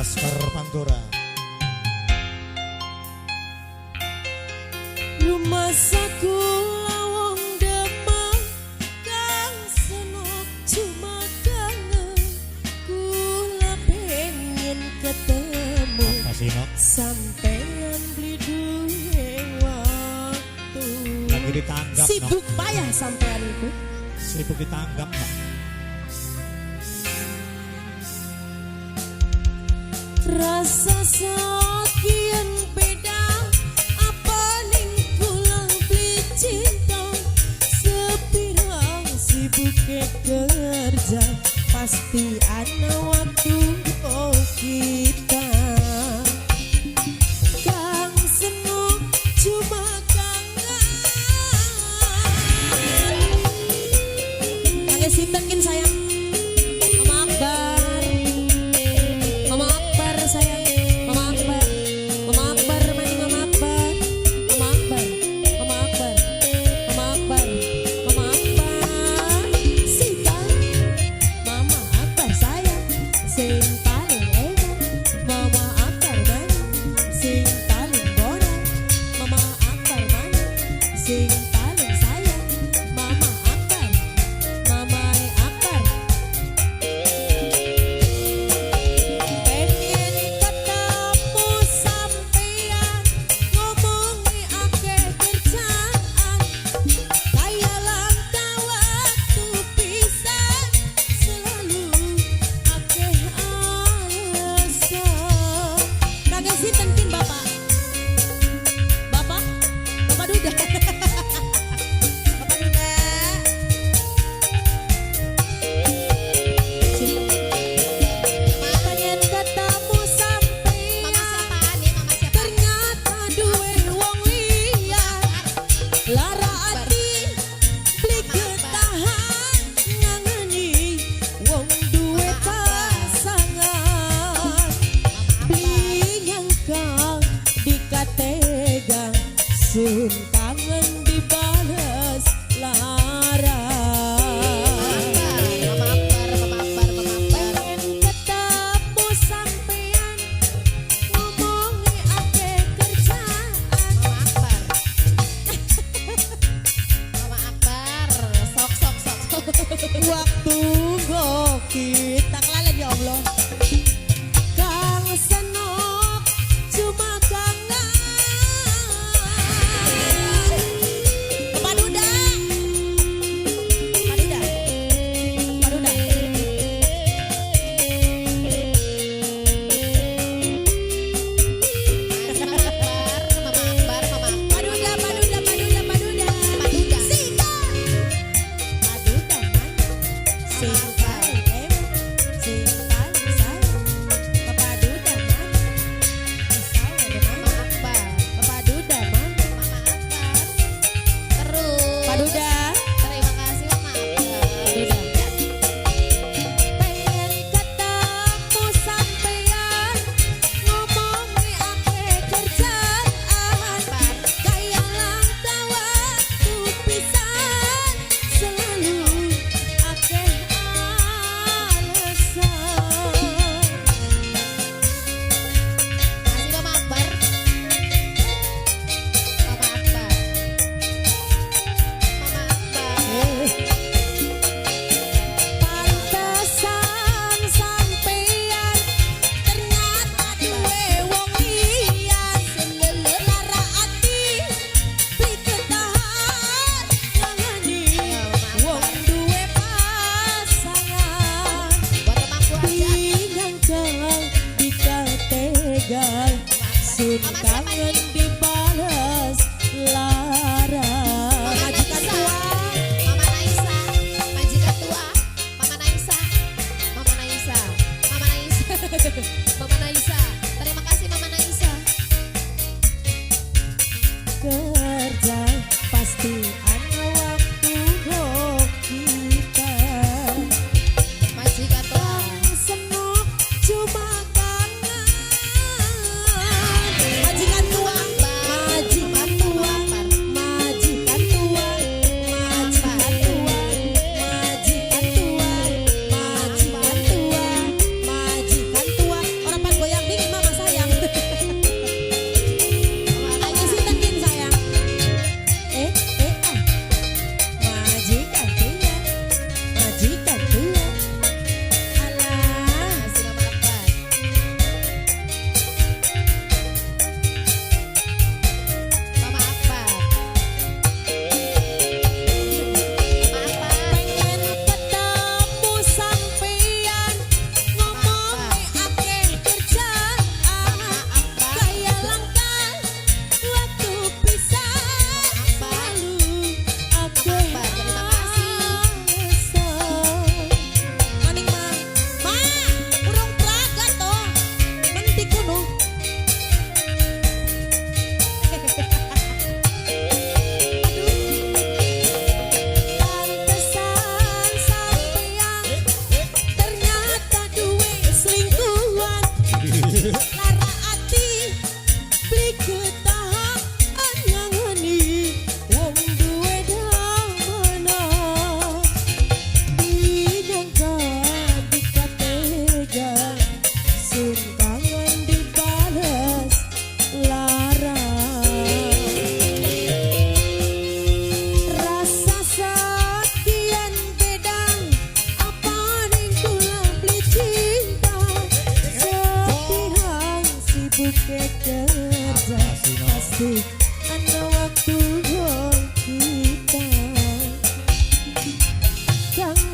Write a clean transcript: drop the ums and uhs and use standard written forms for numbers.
Laskar Pantura. Rumah saku lawang demang kang senok cuma kangen kula pengen ketemu. Apa sih, Nok? Sampean beli duwe waktu. Lagi ditanggap, Nok. Sibuk payah sampean itu. Sibuk ditanggap, Nok. Rasa sekian beda apa ning kula beli cinta sepirang sibuk kerja pasti ana waktu oh kita kang senuk cuma kangen. Kang sinten kin sayang? Mama Akbar. Mama Akbar sayang. Mama Akbar. Mama Akbar maning Mama Akbar. Mama Akbar. Mama Akbar. Mama Akbar. Mama Akbar. Sita. Mama Akbar sayang. Sing paling enak. Mama Akbar mana? Sing paling borak. Mama Akbar mana? Sing paling sayang. Mama Akbar. Mama Akbar. Pengen ketemu sampean ngomongi akeh kerjaan kaya langka waktu pisan selalu akeh alasan. Kagak sinten kin bapak? Bapak? Bapak Duda. Bapak Duda. Pengen ketemu sampean. Mama siapa nih? Mama siapa? Ternyata duwe wong liya. Lara ati beli ketahan ngangeni wong duwe pasangan. Beli nyangka dikatega sun kangen dibales lara. Mama Akbar, Mama Akbar, Mama Akbar. Pengen ketemu sampean ngomongi akeh kerjaan. Mama Akbar. Mama Akbar. Sok sok sok. Waktu go kita kelalen ya Allah. Kang senok cuma kangen. Pak Duda. Pak Duda. Pak Duda. Mama Akbar, Mama Akbar, Mama Akbar. Pak Duda, Pak Duda, Pak Duda, Pak Duda. Pak Duda. Sika. Pak Duda mana? Sing paling enak, sing paling sayang. Bapak Duda mana? Di sawah Mama mana? Akbar. Bapak Duda mana? Mama Akbar. Terus. Pak Duda. Terima kasih Mama Akbar. Duda. Pengen ketemu sampean ngomongi akeh kerjaan Akbar. kaya langka waktu pisan selalu akeh alasan. Kasih Mama Akbar. Mama Akbar. Mama Akbar. Pantesan sampean ternyata duwe wong liya lara ati beli ketahan ngangeni wong duwe pasangan. Buat temanku aja. Binyangka dikategal sun Mama siapa kangen nih? dibales lara. Mama Majikan Naisa. tua. Mama Naisa, majikan tua. Mama Naisa, Mama Naisa, Mama Naisa, Mama Naisa. Terima kasih Mama Naisa. Kerja pasti ana waktu go kita. Majikan tua. Kang senok cuma kangen. Majikan tua, majikan tua, majikan tua, majikan tua, majikan tua, majikan tua, majikan tua. kerja Kasino. pasti ana waktu kita. Kang